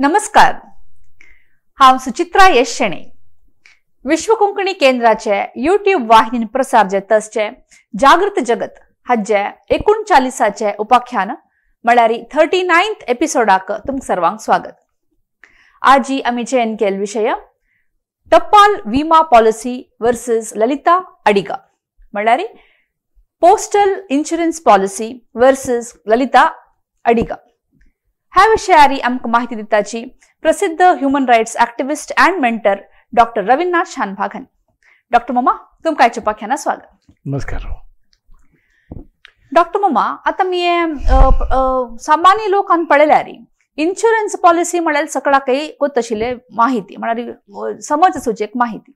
नमस्कार, हांव सुचित्रा यश शेणै. विश्व कोंकणी केंद्राचे यूट्यूब वाहिनीन प्रसार जाता आसचे जागृत जगत हाजे 39 उपाख्यान म्हळ्यार 39th एपिसोडाक तुमकां सर्वांक स्वागत. आजी आमी चयन केल्लो विशय टपाल विमा पॉलिसी वर्सेस ललिता अडिगा, म्हळ्यार postal insurance policy versus Lalitha Adiga. ह्या विशयारी आमकां माहिती दिताची प्रसिद्ध human rights activist and mentor doctor Raveendranath Shanbhag. Doctor मामा, तुमकां आयच्या उपाख्यानात स्वागत. नमस्कार डॉक्टर मामा. आतां मी सामान्य लोकांक पळयल्यार इन्शुरन्स पॉलिसी म्हळ्यार सगळ्याकय गोत आशिल्ले माहिती, म्हळ्यार समज आसूची एक माहिती.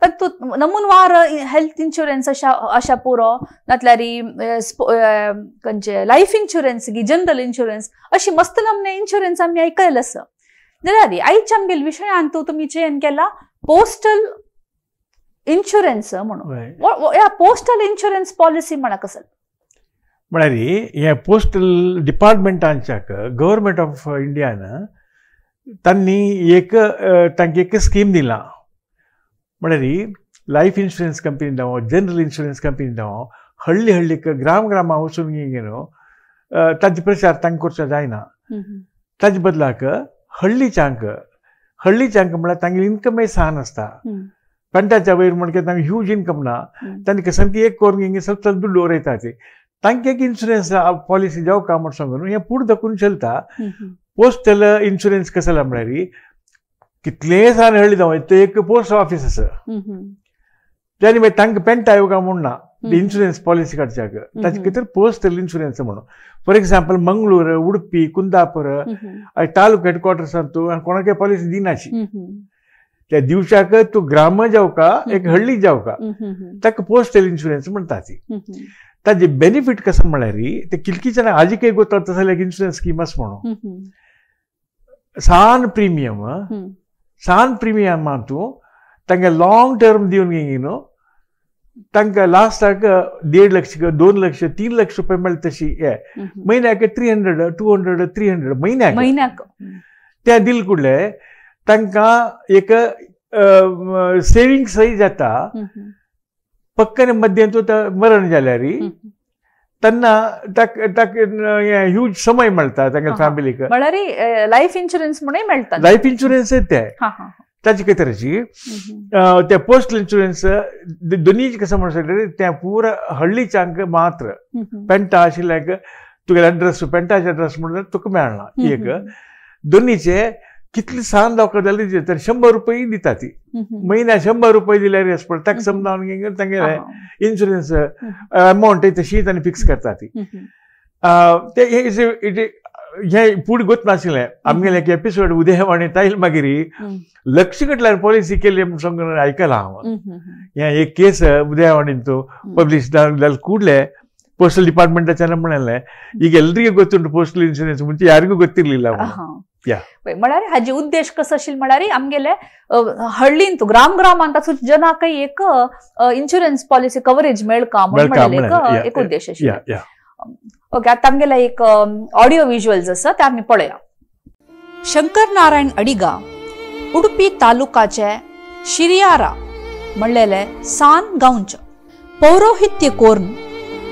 तातूंत नमूनवार हेल्थ इन्शुरन्स अशा अशा पुरो, नातल्यार खंयचे लायफ इन्शुरन्स गी जनरल इन्शुरन्स अशी मस्त नमने इन्शुरन्स आमी आयकलेले आसा. जाल्यार आयच्या आमगेले विशयान तूं तुमी चयन केला पोस्टल इन्शुरन्स म्हणून. ह्या पोस्टल इन्शुरन्स पॉलिसी म्हणा कसं म्हळ्यार हे पोस्टल डिपार्टमेंटांच्याक गव्हर्मेंट ऑफ इंडियान तांणी एक तांकां एक स्कीम दिला. म्हळ्यार लायफ इन्शुरन्स कंपनी जावं, जनरल इन्शुरन्स कंपनी जावं, हळ्ळी हळ्ळीक ग्राम ग्रामा वचून न्हू ताजे प्रचार तांकां करचो जायना. ताजे बदलाक हळ्ळीच्यांक हळ्ळीच्यांक म्हळ्यार तांगेली इन्कमय सान आसता. पेंटाच्या वयर म्हणके तांकां ह्यूज इन्कम ना, तांकां सामकी एक करून सगळो दुड्ड उरयता. ती तांकां एक इन्शुरन्स पॉलिसी जावं काय म्हण सांगून हें फुडें धकून चलता. पोस्टल इन्शुरन्स कसं जाला म्हळ्यार कितलेय सान हळ्ळी जावं ते एक पोस्ट ऑफिस आसा, तेणी मागीर तांकां पेंटा येवं काय म्हूण ना इन्शुरन्स पॉलिसी काडच्याक. ताचे खातीर पोस्टल इन्शुरन्स म्हणून फॉर एक्झाम्पल मंगळूर, उडपी, कुंदापूर तालुका हेडक्वॉर्टर्सान तूं कोणाकय पॉलिसी दिनाशी. त्या दिवच्याक तूं ग्राम जावका एक हळ्ळी जावका ताका पोस्टल इन्शुरन्स म्हणटा. ती ताजे बेनिफीट कसं म्हळ्यार ते किलकीच्यान आजिकय गोता तसं एक इन्शुरन्स स्कीम आसा म्हणून सान प्रिमियम, सान प्रिमियमान तूं तांकां लॉंग टर्म दिवन घेय न्हू, तांकां लास्टाक 1.5 लक्ष, 2 लक्ष, 3 लक्ष रुपये मेळटा. तशी हे म्हयन्याक 300, 200, 300 म्हयन्याक म्हयन्याक त्या दिल कुडले तांकां एक सेविंग्सय जाता. पक्कने मध्यंतू मरण जाल्यार तेन्ना ताका ह्यूज समय मेळटा तांगे फॅमिलीक. म्हळ्यार लायफ इन्शुरन्स म्हणून मेळटा. लायफ इन्शुरन्स ते ताचे खातीर ते पोस्टल इन्शुरन्स दोनीय कसं म्हणू शकता. ते पुरा हळ्ळीच्यांक मात्र पेंटा आशिल्ल्याक तुगेले एड्रेस पेंटाचे एड्रेस म्हणल्यार तुका मेळना. एक दोनीचे कितले सान लोकां जाल्यार तर 100 रुपये दिता. ती म्हयन्या 100 रुपये दिल्यार येस पडटा. ताका समजावन तांगेले इन्शुरन्स अमावंट तशी तांणी फिक्स करता. ती ते हें फुडें गोत नाशिल्लें. आमगेलें एक एपिसोड उदयवाणी ताईल मागीर लक्ष कटल्यार पॉलिसी केली म्हूण सांगून आयकलां हांव. हें एक केस उदयवाणीन तो पब्लिश जाल्यार ಕೂಡಲೇ ಪೋಸ್ಟಲ್ ಡಿಪಾರ್ಟ್ಮೆಂಟ್ म्हणलें ಈಗ ಎಲ್ರಿಗೂ ಗೊತ್ತುಂಟು ಪೋಸ್ಟಲ್ ಇನ್ಶೂರೆನ್ಸ್ ಮುಂಚೆ ಯಾರಿಗೂ ಗೊತ್ತಿರಲಿಲ್ಲ. म्हळ्यार हाजी उद्देश कसो आशिल्लो म्हळ्यार आमगेले हळ्ळींत ग्राम ग्रामांत जनाकय एक इन्शुरन्स पॉलिसी कवरेज मेळका म्हणून एक उद्देश आशिल्लो. ओके, आतां आमगेले एक ऑडियो विज्युअल्स आसा ते आमी पळया. शंकर नारायण अडिगा उडपी तालुकाचे शिरियारा म्हणलेले सान गांवचे पौरोहित्य कोरून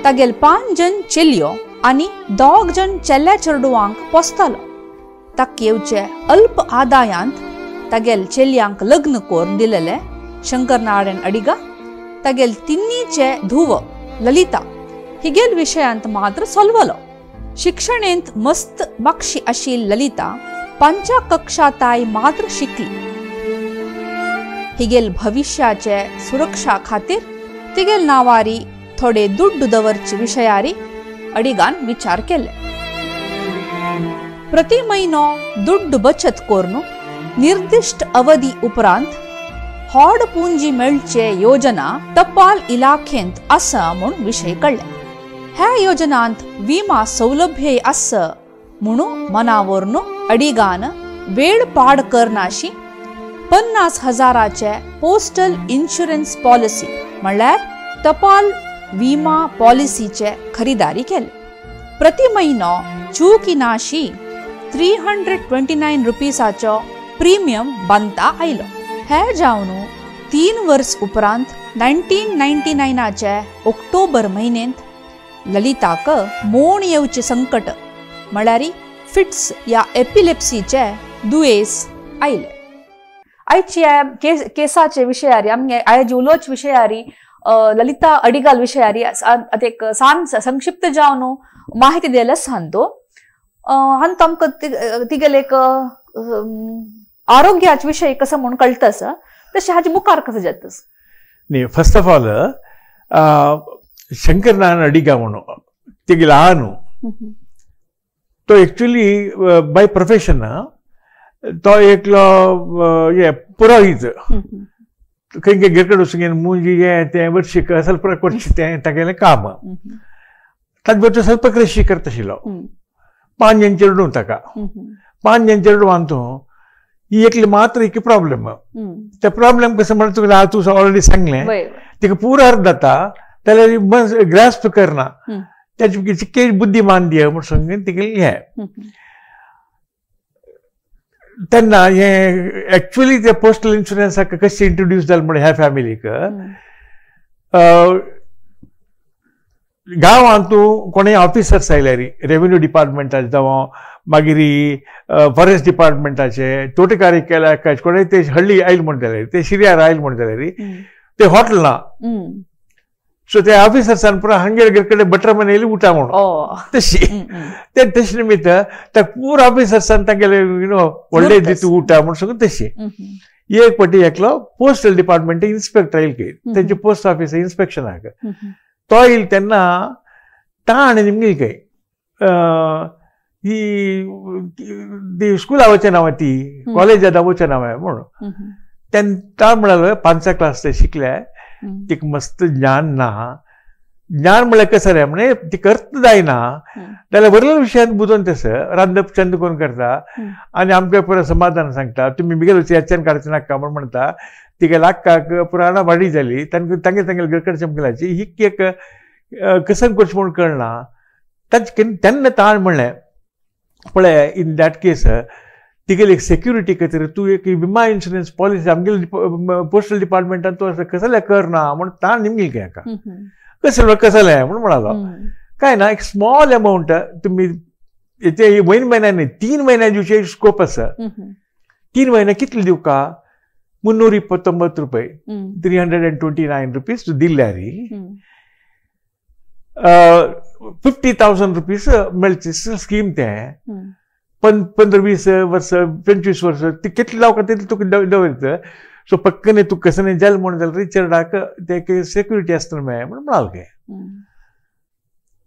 तागेल 5 जण चेलयो आनी 2 जण चेल्या चेडवांक पोसतालो. ताका येवचे अल्प आदायांत तागेल चेलयांक लग्न करून दिलेले शंकर नारायण अडिगा तागेल तिन्नीचे धुव ललिता हिगेल विशयांत मात्र सोलवलो. शिक्षणेंत मस्त मागशी आशिल्ली ललिता 5 कक्षा ताय मात्र शिकली. हिगेल भविष्याचे सुरक्षा खातीर तिगेल नावारी थोडे दुड्ड दवरचे विशयारी अडिगान विचार केले. प्रति म्हयनो दुड्ड बचत करून निर्दिष्ट अवधी उपरांत होड पुंजी मेळचे योजना टपाल इलाखेंत आसा म्हूण विशय कळ्ळे. ह्या योजनांत विमा सौलभ्य आसा म्हणून मनावरून अडिगान वेळ पाड करनाशी 50,000 पोस्टल इन्शुरन्स पॉलिसी म्हणल्यार टपाल विमा पॉलिसीचे खरीदारी केले. प्रति म्हयनो चुकी नाशी 329 रुपीसाचो प्रीमियम बांदता आयलो. हे जावन 3 वर्स उपरांत 1999चे ऑक्टोबर म्हयन्यांत ललिताक मोण येवचें संकट म्हळ्यार फिट्स या एपिलेप्सीचे दुयेंस आयले. आयचे केसाचे विशयारी आमगे आयज उलोवचे विशयारी ललिता अडिगाल विशयारी एक सान संक्षिप्त जावन माहिती दिल्यार सांगतो. हांत आमकां तिगेले एक आरोग्याचे विशय कसो म्हूण कळटा आसा तशें हाजे मुखार कसं जातस? न्ही, first of all Shankar Narayana Adiga म्हणून तेगेलो आहा न्हू, तो एक्चुअली बाय प्रोफेशन तो एकलो हे पुरोहीत, खंय खंय गिरकड वचून मुंजी हें तें वर्शीक ಸ್ವಲ್ಪ करचें तें तागेलें काम. ताजे बरोबर ಸ್ವಲ್ಪ कृषी करता आशिल्लो. 5 जण चेडूं ताका, 5 जण चेडवान तूं ही एकली मात्र एक प्रॉब्लेम. ते प्रॉब्लेम कसं म्हणटा तुका तूं ऑलरेडी सांगलें, तिका पुरो अर्थ जाता जाल्यार ग्रास्प करना, ताची चिक्के बुद्धी मान दिया म्हूण सांगून तिगेलें हें. तेन्ना हें एक्चुअली ते पोस्टल इन्शुरन्साक कशें इंट्रोड्यूस जालें म्हण ह्या फॅमिलीक, गांवांत तूं कोणूय ऑफिसर्स आयल्यार रेवेन्यू डिपार्टमेंटाचे जावं मागीर फॉरेस्ट डिपार्टमेंटाचे तोटेकारी केल्या कोणूय ते हळ्ळी आयल म्हण जाल्यार ते शिर्यार आयल म्हण जाल्यार ते हॉटेल ना, सो ते ऑफिसर्सान पुरा हांगेर कडेन बटर मनेली ऊटा म्हणून तशी ते तशें निमित्त त्या पूर ऑफिसर्सान तांगेले you know व्हडले दिता ऊटा म्हूण सांगून तशी. एक पटी एकलो पोस्टल डिपार्टमेंट इन्स्पेक्टर आयल की तेंचे पोस्ट ऑफिस इन्स्पेक्शनाक तो येयल तेन्ना ताणें निमगेली काय ही स्कुला वचना नांव ती कॉलेजात वचना नांव म्हणून तेन्ना ताण म्हणालो 5 क्लास ते शिकले तिका मस्त ज्ञान ना. ज्ञान म्हळ्यार कसं रे म्हणजे ती अर्थ जायना जाल्यार वरल्या विशयान बुदोवन तसं रांदप चंद कोण करता आनी आमकां पुरा समाधान सांगता तुमी मिगेल ह्याच्यान काडचें नाका म्हूण म्हणटा. तिगे आक्काक पुराणा वाडी जाली तांकां तांगे तांगेले गरकड चमकलाची ही एक कसं करचें म्हूण कळना. तांचे तेन्ना ताण म्हणलें पळय इन that case तिगेली एक सेक्युरिटी खातीर तूं एक विमा इन्शुरन्स पॉलिसी आमगेले पोस्टल डिपार्टमेंटान तूं असं कसलें करना म्हूण ताण निमगेली काय हाका कसलें कसलें म्हूण म्हणालो. काय ना एक स्मॉल अमावंट तुमी ते म्हयने म्हयन्यान 3 म्हयन्या दिवचे स्कोप आसा. 3 म्हयने कितले दिवका 329 रुपये 329 रुपीज तूं दिल्यार 50,000 रुपीज मेळची स्कीम तें. 15-20 वर्स 25 वर्स ती कितले लावका तितले तुका दवरता. सो पक्कने तूं कसं जालें म्हूण जाल्यार चेरडाक ते सेक्युरिटी आसतना मेळ्ळें म्हूण म्हणाल काय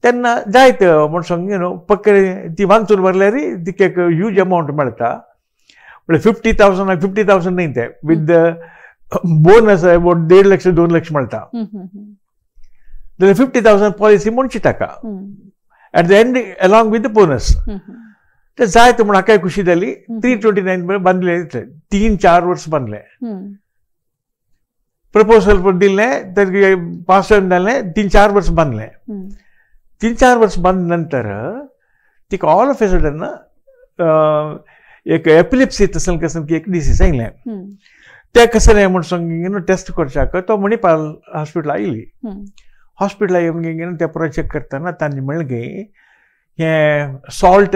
तेन्ना जायत म्हूण सांग you know पक्कने ती वांचून भरल्यार तिका एक ह्यूज अमावंट मेळटा. म्हळ्यार 50,000 50,000 न्ही ते विथ बोनस अबाउट 1.5 लक्ष 2 लक्ष मेळटा. जाल्यार 50,000 पॉलिसी म्हणची ताका at the end along with the bonus. ते जायत म्हूण हाकाय खुशी जाली. 329 बांदले 3-4 वर्स बांदले प्रपोजल पण दिलें तर पास जालें 3-4 वर्स बांदलें. 3-4 वर्स बांद नंतर तिका ऑल ऑफ ए सडन एक एपिलिप्सी तसलें कसं की एक डिसीज आयलें. ते कसं न्हय म्हूण सांग टेस्ट करच्याक तो मणिपाल हॉस्पिटल आयली. हॉस्पिटला येवन ते पुरो चॅक करतना तांणी म्हणलें की हें salt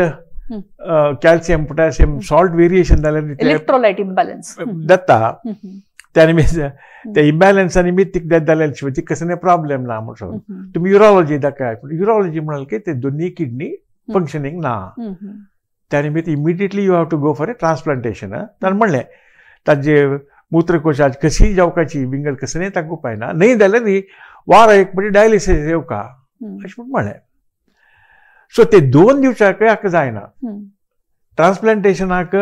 calcium potassium salt variation जाल्यार इलेक्ट्रोलाइट इम्बॅलन्स जाता त्या निमित्त त्या इम्बॅलन्सा निमित्त तिका जाल्यार तिका कसलें प्रॉब्लेम ना म्हूण तुमी युरोलॉजी दाखय. युरोलॉजी म्हणाल की ते दोन्ही किडनी फंक्शनींग ना त्या निमित्त immediately you have to go for a transplantation. ताणें म्हणलें ताजे मूत्रकोशाची कशी जावपाची बिंगड कसं न्ही ताका उपाय ना न्हय जाल्यार न्ही वारा एक म्हणजे डायलिसीस येवका अशें म्हूण म्हणलें. सो ते 2 दिवसाक हाका जायना ट्रान्सप्लांटेशनाक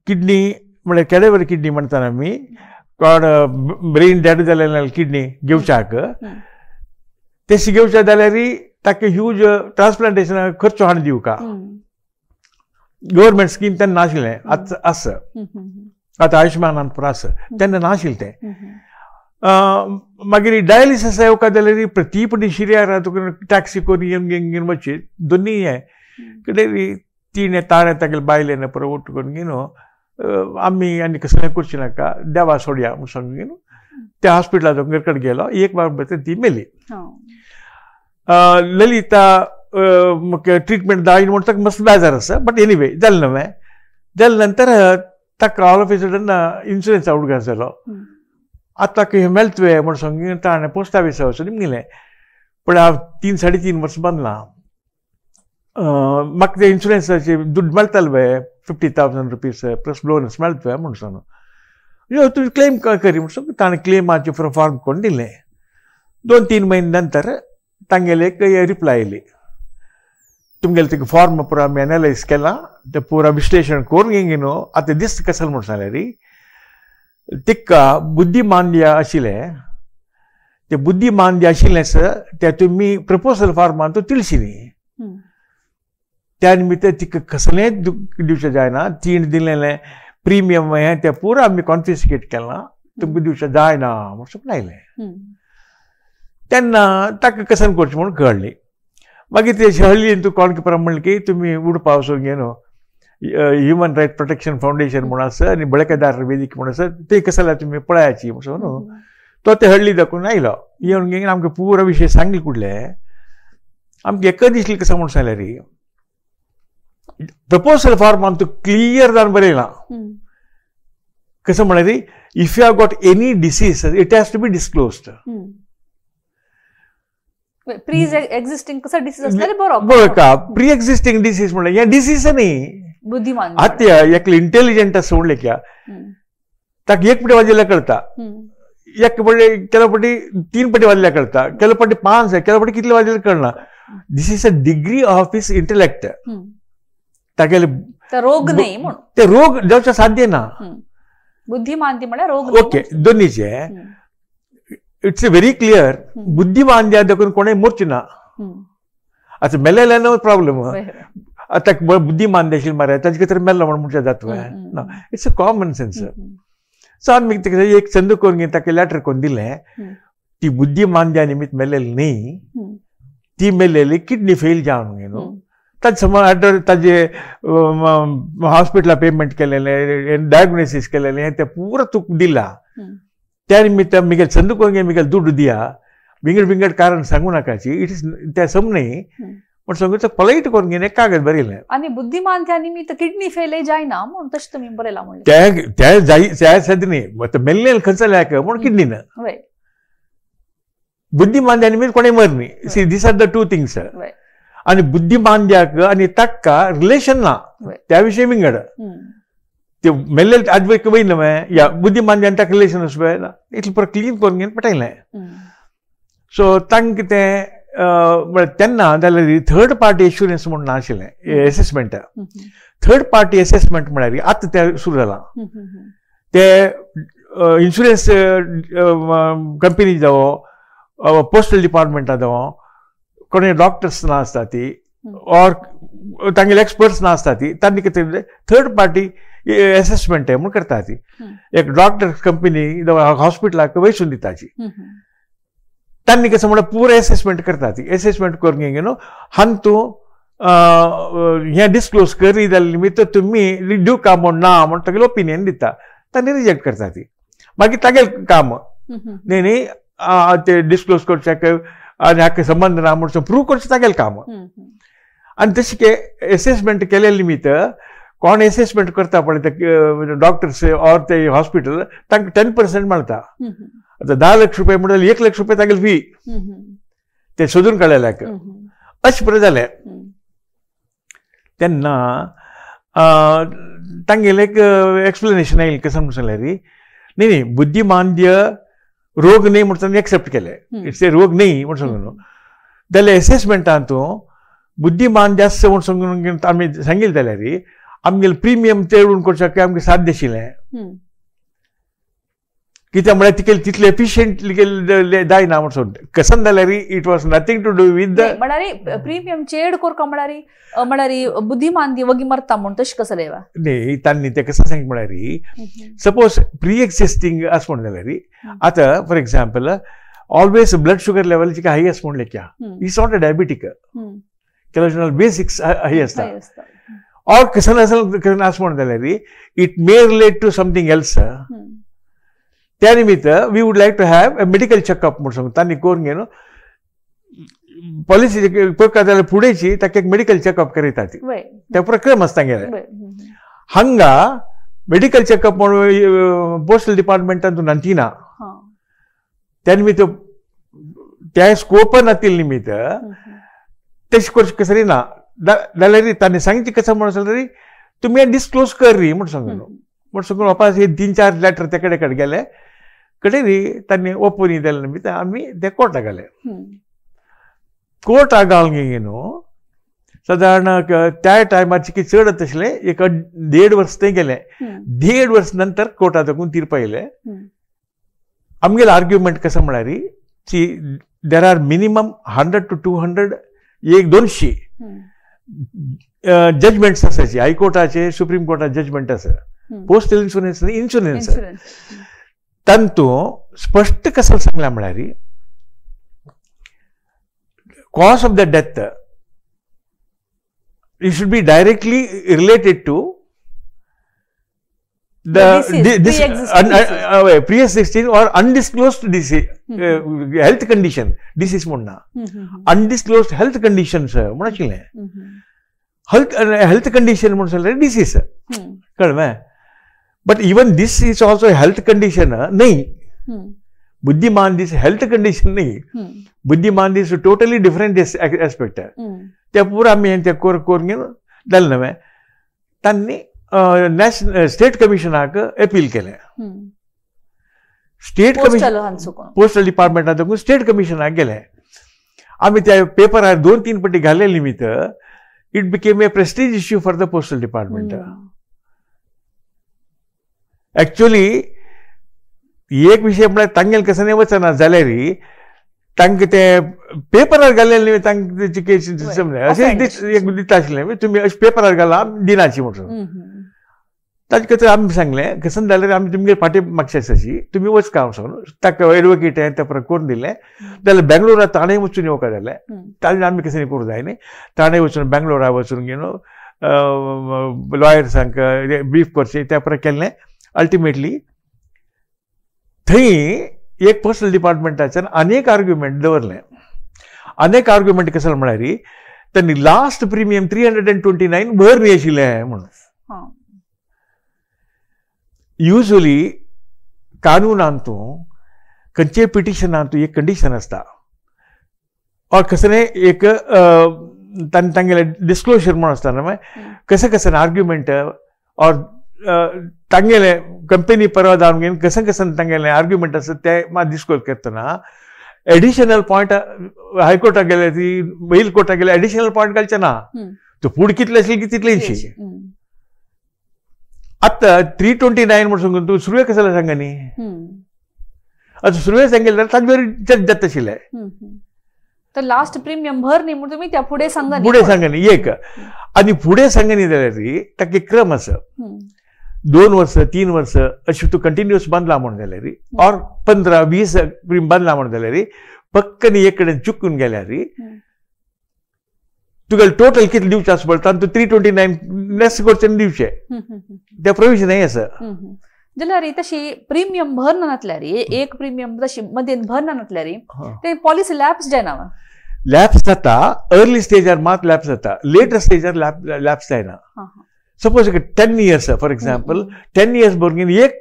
किडनी म्हळ्यार केडेवर किडनी म्हणटा आमी कोण ब्रेन डेड जालें किडनी घेवच्याक तशी घेवच्या जाल्यार ताका ह्यूज ट्रान्सप्लांटेशनाक खर्च हाडून दिवका. गव्हर्मेंट स्कीम तेन्ना नाशिल्लें आतां आसा आतां आयुश्यमानान पुरो आसा तेन्ना नाशिल्लें तें. मागीर डायलिसीस येवका जाल्यार प्रती पटी शिर्यार तुका टॅक्सी करून येवन घेवन वचची दोन्ही हें कितें तिणें ताणें तागेले बायलेन पुरो उठ करून न्हू आमी आनी कसलें करचें नाका देवा सोडया म्हूण सांगून न्हू त्या हॉस्पिटलांत कडेन गेलो. एक बार ती मेली. ललिता ट्रिटमेंट दायन म्हूण ताका मस्त बेजार आसा, बट एनिवे जालें न्हय. जाले नंतर ताका all of a sudden इन्शुरन्सा उडगास जालो. आतां ताका मेळतवे म्हूण सांगून ताणें पोस्ट ऑफिसा वचून मागलें. पण हांव 3-3.5 वर्सां बांदलां, म्हाका ते इन्शुरन्साचे दुड्ड मेळटाले पळय 50,000 रुपीज प्लस बोनस मेळटा म्हूण सांगून यो तुवें क्लेम करी म्हूण सांगून ताणें क्लेमाचें फॉर्म करून दिलें. 2-3 म्हयने नंतर तांगेले एक रिप्लाय आयली, तुमगेलें तुका फॉर्म पुरो आमी एनालायज केलां, तें पुरो विश्लेशण करून घेवन न्हू आतां दिसता कशें म्हूण सांगल्यार तिका बुद्धिमांद्य आशिल्लें, तें बुद्धिमांद्य आशिल्लेंच तें तुमी प्रपोजल फॉर्मान तिळशी न्ही, त्या निमित्त तिका कसलेंच दिवचें जायना, तिणें दिलेलें प्रिमियम हें तें पुरो आमी कॉन्फिस्केट केलां, तुमकां दिवचें जायना म्हूण सांगून आयलें. तेन्ना ताका कसन करचें म्हूण कळ्ळें. मागीर ते हळ्ळीन तूं कोण कितें म्हणलें की तुमी उडपा वचून न्हू ह्युमन रायट प्रोटेक्शन फावंडेशन म्हूण आसा आनी बळकेदार वेदिक म्हूण आसा, ते कशें जाल्यार तुमी पळयाची म्हूण सांगून न्हू तो ते हळ्ळी दाखोवन आयलो. येवन घेवन आमकां पुरो विशय सांगले कुडले. आमकां एकच दिसलें कशें म्हूण सांगल्यार प्रपोजल फॉर्मान तूं क्लियर जावन बरयलां कसं म्हळ्यार if you have got any disease it has to be disclosed. Pre existing कसं डिसीज असल्यार बरो बरो का प्री एक्झिस्टिंग डिसीज म्हणल्यार हें डिसीज न्ही. बुद्धिमान आतां एकले इंटेलिजंट आसा म्हणलें क्या ताका एक पटी वाजयल्यार कळटा, एक पटी केलो पटी 3 पटी वाजल्यार कळटा, केलो पटी 5, केलो पटी कितले वाजल्यार कळना. This is a degree of his intellect. तागेले रोग न्ही म्हणून ते रोग जावचे साध्य ना. बुद्धिमांदी म्हळ्यार रोग. ओके दोन्हीचे it's a very clear. बुद्धिमांद्या देखून कोणें मोरचें ना. आतां मेलेल्यान प्रॉब्लम, आतां बुद्धिमांद्य आशिल्लें मरे ताजे खातीर मेल्लो म्हूण म्हणचे जाता ना. It's a common sense. So आमी ताका एक संद करून ताका लॅटर करून दिलें, ती बुद्धिमांद्या निमित्त मेलेली न्ही, ती मेलेली किडनी फेल जावन न्हू. ताजे समज ताजे हॉस्पिटला पेमेंट केलेलें, डायग्नोसीस केलेलें तें पुरो तुका दिलां. त्या निमित्त मिगेल संद करून मिगेल दुड्ड दिया, विंगड विंगड कारण सांगू नाकाची, it is तें सम न्ही म्हण सांगू पोलायट करून घेवन एक कागद बरयलें. आनी बुद्धिमान त्या निमित्त किडनी फेल जायना म्हूण तशें तुमी बरयलां म्हणलें. तें जाय त्या साद्य न्ही, आतां मेल्लें खंयचो लायक म्हूण किडनी ना. बुद्धिमांद्या निमित्त कोणें मर न्ही. See these are the two things. आनी बुद्धिमांद्याक आनी ताका रिलेशन ना, त्या विशयी विंगड. ते मेल्ले आजवेक वयर न्हय या बुद्धिमांद्यान ताका रिलेशन आसा ना, इतलें पुरो क्लीन करून घेवन पटयलें. सो तांकां तें तेन्ना जाल्यार थर्ड पार्टी एश्युरन्स म्हूण नाशिल्लें एसेसमेंट. थर्ड पार्टी एसेसमेंट म्हळ्यार आतां तें सुरू जालां. ते इन्शुरन्स कंपनी जावं, पोस्टल डिपार्टमेंटा जावं, कोणी डॉक्टर्स ना आसता ती ऑर तांगेले एक्सपर्ट्स ना आसता ती, तांणी कितें थर्ड पार्टी एसेसमेंट म्हूण करता ती. एक डॉक्टर कंपनी हॉस्पिटलाक वयसून दिताची, तांणी कसं म्हणल्यार पुरो एसेसमेंट करता ती. एसेसमेंट करून घेवन न्हू हांतू हें डिस्क्लोज करी जाल्यार निमित्त तुमी दिवका म्हूण ना म्हूण तागेलें ओपिनियन दिता, तांणी रिजेक्ट करता ती. मागीर तागेलें काम न्ही न्ही ते डिस्क्लोज करच्याक आनी हाका संबंद ना म्हूण प्रूव करचें तागेलें काम. आनी तशें के एसेसमेंट केले निमित्त कोण एसेसमेंट करता पळय ते डॉक्टर्स ऑर ते हॉस्पिटल तांकां 10% मेळटा. आतां 10 लाख रुपये म्हणल्यार 1 लाख रुपये तागेली फी ते सोदून काडलेल्याक. अशें बरें जालें. तेन्ना तांगेलें एक एक्सप्लेनेशन आयलें कशें म्हूण सांगल्यार न्ही न्ही बुद्धिमांद्य रोग न्ही म्हूण तांणी एक्सेप्ट केलें, it's a रोग न्ही म्हूण सांगून न्हू. जाल्यार एसेसमेंटान तूं बुद्धिमांद्य आसा म्हूण सांगून आमी सांगिल्लें जाल्यार आमगेलें प्रिमियम चेडून करच्याक आमकां साध्य आशिल्लें. कित्याक म्हळ्यार तिकेल तितले एफिशियंटली जायना म्हूण सांगून कसन जाल्यार it was nothing to do with the म्हळ्यार प्रिमियम चेड कोरका म्हळ्यार म्हळ्यार बुद्धिमांदी वगी मरता म्हूण तशें कसं लेवा न्ही. तांणी तें कशें सांगलें म्हळ्यार सपोज प्री एक्झिस्टिंग आसा म्हण जाल्यार आतां for example always blood sugar level जिका हाय आसा म्हणलें क्या is not a diabetic, केलो बेसिक्स हाय आसता. ऑर कसन असल कसन आस म्हण जाल्यार it may relate to something else. त्या निमित्त we would like to have a medical checkup म्हूण सांगून तांणी करून घेवन पॉलिसी करता जाल्यार फुडेंची ताका एक मेडिकल चॅकअप करयता ती त्या प्रक्रम आसता गेले हांगा मेडिकल चॅकअप म्हणून पोस्टल डिपार्टमेंटान तूं नांतिना. त्या निमित्त त्या स्कोप नातील निमित्त तशें करचें कसरी ना जाल्यार ताणें सांगचें कसं म्हणून जाल्यार तुमी डिस्क्लोज कर री म्हूण सांगून म्हूण सांगून वापस हे 3-4 लेटर त्या कडेन कडेन गेले कडेन री तांणी ओपन दिले निमित्त आमी ते कोर्टाक घाले. कोर्टाक घालून गे न्हू सादारण त्या टायमार चिकी चड आसलें एक 1.5 वर्स थंय गेलें. 1.5 वर्स नंतर कोर्टा दाखोवन तीर्प येयले. आमगेले आर्ग्युमेंट कसं म्हळ्यार की there are minimum 100 to 200 100-200 judgements आसाची हायकोर्टाचे सुप्रीम कोर्टाचे जजमेंट आसा पोस्टल इन्शुरन्स इन्शुरन्स तातूंत स्पश्ट कसं सांगलां म्हळ्यार cause of the death it should be directly related to the pre-existing or undisclosed disease, health condition, disease म्हणना undisclosed health conditions म्हण आशिल्लें. हेल्थ कंडिशन म्हण जाल्यार डिसीज कळ्ळें. But even this is also health condition न्हय. बुद्धिमान दीस health condition न्हय, बुद्धिमान दीस टोटली डिफरंट एस्पेक्ट. ते पुरा आमी ते करून घेवन जालें न्हय. तांणी नॅशनल स्टेट कमिशनाक अपील केलें. स्टेट कमिशन पोस्टल डिपार्टमेंटाक देखून स्टेट कमिशनाक गेले. आमी त्या पेपरार 2-3 पटी घाले निमित्त it became a prestige issue for the postal department. Actually एक विशय म्हळ्यार तांगेले कसं वचना जाल्यार तांकां ते पेपरार घाल्ले तांकां अशें एक दिता आशिल्लें तुमी अशें पेपरार घाला दिनाची म्हणून. ताजे खातीर आमी सांगलें कसन जाल्यार आमी तुमगे फाटी मागशे आसाची तुमी वचका हांव सांगून ताका एडवोकेट हें त्या करून दिलें. जाल्यार बेंगलोरा ताणें वचून येवका जालें. ताणें आमी कशें करूं जाय न्ही. ताणें वचून बेंगलोरा वचून घेवन लॉयर्सांक ब्रीफ करचें त्या प्रकार केल्लें. अल्टिमेटली थंय एक पोस्टल डिपार्टमेंटाच्यान अनेक आर्ग्युमेंट दवरलें. अनेक आर्ग्युमेंट कसं म्हळ्यार तांणी लास्ट प्रिमियम 329 भर न्ही आशिल्लें म्हणून. युजली कानूनान तूं खंयचेय पिटिशनान तूं एक कंडिशन आसता ऑर कसलें एक तांगेलें डिस्क्लोजर म्हूण आसता न्हय कशें कशें आर्ग्युमेंट ऑर तांगेले कंपनी परवा जावन घेवन कशें कशें तांगेलें आर्ग्युमेंट आसा ते मात डिस्क्लोज करतना एडिशनल पॉयंट हायकोर्टाक गेले ती वयर कोर्टाक गेले एडिशनल पॉयंट घालचे ना. तो फूड कितले आशिल्ली की तितलेंशी. आतां 329 म्हूण सांगून तूं सुरवेक कसं सांगा न्ही. आतां सुरवेक सांगले जाल्यार ताजे बरें जज जाता आशिल्लें. तर लास्ट प्रिमियम भर न्ही म्हूण तुमी त्या फुडें सांगा फुडें सांगा न्ही एक आनी फुडें सांगा न्ही जाल्यार ताका एक क्रम आसा 2 वर्स 3 वर्स अशें तूं कंटिन्युअस बांदला म्हूण जाल्यार ऑर 15-20 प्रिमियम बांदला म्हूण जाल्यार पक्कनी एक कडेन चुकून गेल्यार तुगेले टोटल कितले दिवचें आसा पळय तातूंत 329 लेस करचें दिवचें त्या प्रोविजन आसा. जाल्यार तशी प्रिमियम भरना नासल्यार एक प्रिमियम तशी मदेन भरना नासल्यार ते पॉलिसी लॅप्स जायना. लॅप्स जाता अर्ली स्टेजार मात लॅप्स जाता लेटर स्टेजार लॅप्स जायना. Suppose 10 years for example 10 years भरून एक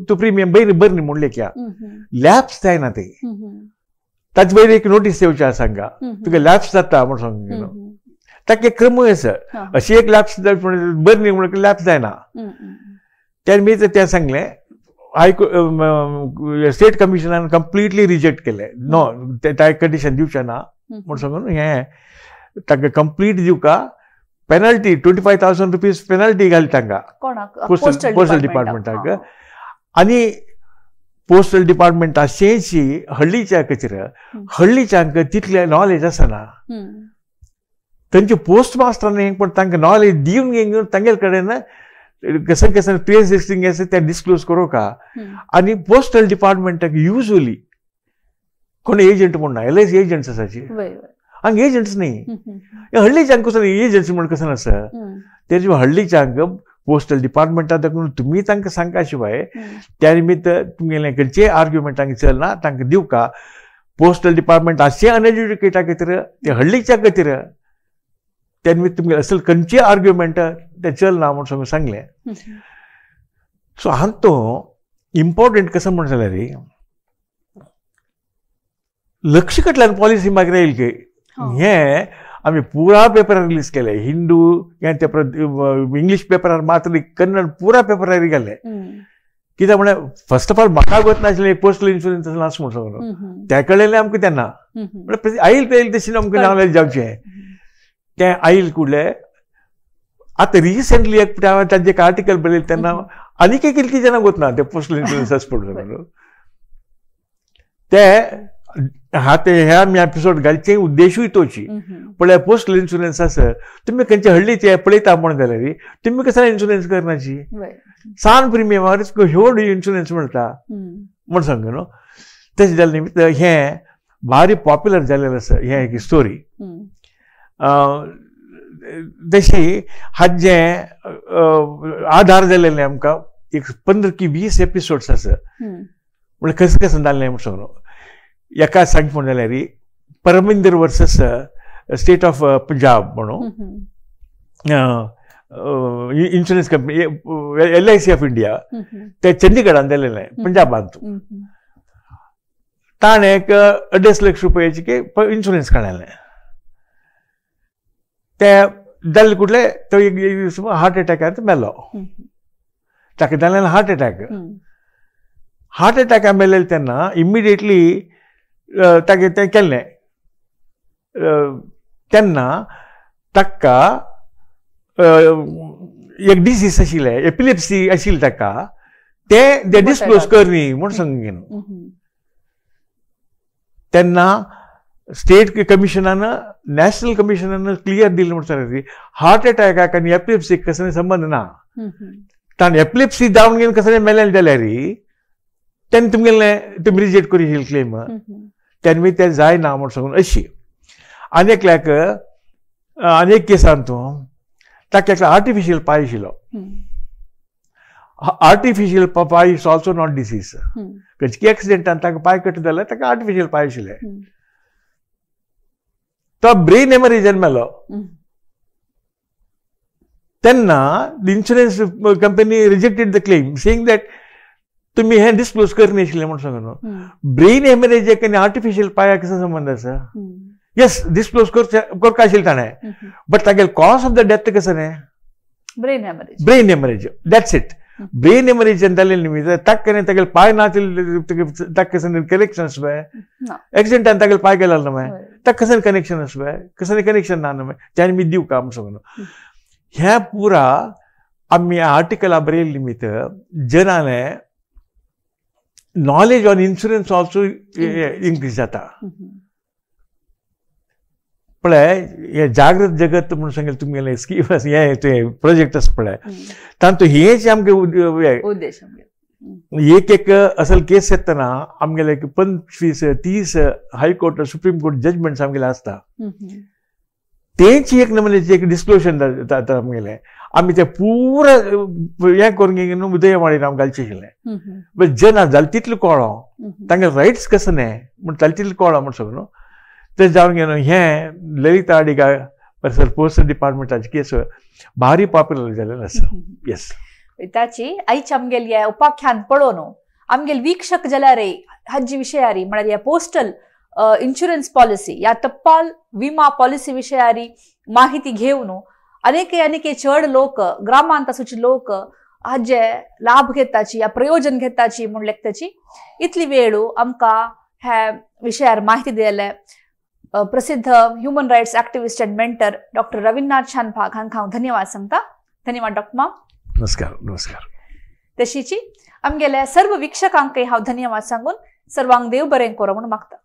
तूं प्रिमियम बरी भरनी म्हणलें क्या लॅप्स जायना ते. ताजे वयर एक नोटीस येवची आसा हांगा तुका लॅप्स जाता म्हूण सांगून ताका एक क्रमूय आसा अशी एक लॅप्स बरनी म्हणून लॅप्स जायना. त्या निमित्त तें सांगलें हायको स्टेट कमिशनान कंप्लिटली रिजेक्ट केलें नो त्या कंडिशन दिवचें ना म्हूण सांगून हें ताका कंप्लीट दिवका पेनल्टी 25,000 रुपीज पेनल्टी घाली तांकां पोस्टल डिपार्टमेंटाक. आनी पोस्टल डिपार्टमेंट अशेंची हळ्ळीच्या कचर हळ्ळीच्यांक तितलें नॉलेज आसना. तांचे पोस्ट मास्टरान पण तांकां नॉलेज दिवन घेवन तांगेले कडेन कशें कशें प्री एक्झिस्टिंग आसा तें डिस्क्लोज करूं का. आनी पोस्टल डिपार्टमेंटाक युजली कोण एजंट म्हूण ना LIC agents आसाची हांगा एजंट्स न्ही. हल्लीच्यांक कसो एजंट्स म्हण कसो आसा तेजे हल्लीच्यांक पोस्टल डिपार्टमेंटा दाखोवन तुमी तांकां सांगका शिवाय त्या निमित्त तुमगेलें खंयचेय आर्ग्युमेंट तांकां चलना तांकां दिवका. पोस्टल डिपार्टमेंट आसचें अनएज्युकेटा खातीर ते हल्लीच्या खातीर त्या निमित्त तुमगेलें असल खंयचेय आर्ग्युमेंट तें चलना म्हूण सांगून सांगलें. सो हांतो इम्पॉर्टंट कसो म्हण जाल्यार लक्ष कडल्यान पॉलिसी मागीर येयल की हें आमी पुरा पेपरार रिलीज केले. हिंदू हें ते इंग्लीश पेपरार मात्र कन्नड पुरा पेपरार गेले. कित्याक म्हळ्यार फर्स्ट ऑफ ऑल म्हाका गोत नाशिल्लें एक पोस्टल इन्शुरन्स आसा म्हूण सांगून त्या कळयलें आमकां तेन्ना. म्हळ्यार आयल ते येयल तशें आमकां नॉलेज जावचें तें आयल कुडलें. आतां रिसंटली एक तांचे एक आर्टिकल बरयलें तेन्ना आनीक एक इतली जाणां गोत ना ते पोस्टल इन्शुरन्स आसा म्हणून ते हा ते ह्या आमी एपिसोड घालचे उद्देशूय तोची. पळय पोस्टल इन्शुरन्स आसा तुमी खंयचे हल्लीचे पळयता म्हण जाल्यार तुमी कसो इन्शुरन्स करनाची सान प्रिमियमार व्हड इन्शुरन्स मेळटा म्हण सांग न्हू. तशें जालें निमित्त हें भारी पॉप्युलर जालेलें आसा हें एक स्टोरी. तशी हाजें आधार जालेलें आमकां एक 15 की 20 एपिसोड्स आसा. म्हळ्यार कशें कशें जालें म्हण सांग एका सांग म्हण जाल्यार Parminder versus state of Punjab म्हणून insurance company LIC of India ते चंडीगडान जालेलें पंजाबांत. ताणें एक 2.5 लाख रुपयाचे इन्शुरन्स काडलें. ते जाल्ले कुठले तो एक हार्ट अटॅकान मेलो. ताका जालें हार्ट अटॅक. हार्ट अटॅकान मेलेले तेन्ना इमिडिएटली तागे तें केल्लें तेन्ना ताका एक डिसीज आशिल्लें एपिलेप्सी आशिल्ली ताका तें ते डिस्क्लोज कर न्ही म्हूण सांगून न्हू. तेन्ना स्टेट कमिशनान नॅशनल कमिशनान क्लियर दिलें म्हूण सांगलें हार्ट अटॅकाक आनी एपिलेप्सीक कसले संबंद ना. ताणें एपिलेप्सी जावन घेवन कसलें मेलें जाल्यार तेन्ना तुमगेलें तुमी रिजेक्ट करी क्लेम तेन्ना तें जायना म्हूण सांगून अशी. आनी एकल्याक आनी एक केसान तूं ताका एकलो आर्टिफिशियल पांय आशिल्लो. आर्टिफिशियल पांय is also not disease. खंयचे एक्सिडेंटान ताका पांय कट जाल्यार ताका आर्टिफिशियल पांय आशिल्ले. तो ब्रेन हेमरेजान मेलो तेन्ना insurance company rejected the claim saying that तुमी हें डिस्क्लोज करनाशिल्लें म्हूण सांगून. ब्रेन हेमरेज आनी आर्टिफिशियल पांयाक कसो संबंद आसा? येस डिस्क्लोज करचें आशिल्लें ताणें बट तागेलें कॉज ऑफ the death कसो न्ही brain haemorrhage. Brain haemorrhage that's it. Brain haemorrhage जालें निमित्त ताका तागेले पांय ना ताका कसो कनेक्शन आसा पळय एक्सिडेंटान तागेले पांय गेलो न्हू ताका कसो कनेक्शन आसा पळय कसो कनेक्शन ना न्हू त्यान मी दिवका म्हूण सांगून. ह्या पुरा आमी आर्टिकला बरयल्ले निमित्त जनालें knowledge on insurance also increase जाता. पळय हे जागृत जगत म्हणून सांगेल तुमगेलें स्कीम आसा हें तें प्रोजेक्ट आसा पळय तातूंत हेच आमगे उद्देश एक एक असल केस येतना आमगेले 25-30 high court supreme court judgements आमगेले आसता. तेंच एक नमुन्याचें एक डिस्क्लोजन जाता आमगेलें. आमी तें पुरा हें करून घेवन उदयवाणीर आमकां घालचें आशिल्लें. बट जना जालें तितलें कळ्ळो तांगे रायट्स कशें न्ही म्हूण जालें तितलें कळ्ळो म्हूण सांगू न्हू. तें जावन घेवन हें ललिता अडिगा वर्सस पोस्टल डिपार्टमेंटाची केस भारी पॉप्युलर जाल्लें आसा. येस ताची आयची आमगेली हें उपाख्यान पळोवन आमगेले वीक्षक जाल्यार हाजी विशयारी म्हळ्यार ह्या पोस्टल इन्शुरन्स पॉलिसी या टपाल विमा पॉलिसी विशयारी माहिती घेवन अनेक अनेक चड लोक ग्रामांत आसूचे लोक हाजे लाभ घेताची या प्रयोजन घेताची म्हूण लेखताची. इतली वेळ आमकां ह्या विशयार माहिती दिले प्रसिद्ध human rights activist and mentor doctor Ravinath Shanbhag हांकां हांव धन्यवाद सांगता. धन्यवाद डॉक्टर माम. नमस्कार नमस्कार. तशीची आमगेल्या सर्व वीक्षकांकय हांव धन्यवाद सांगून सर्वांक देव बरें करो म्हूण मागता.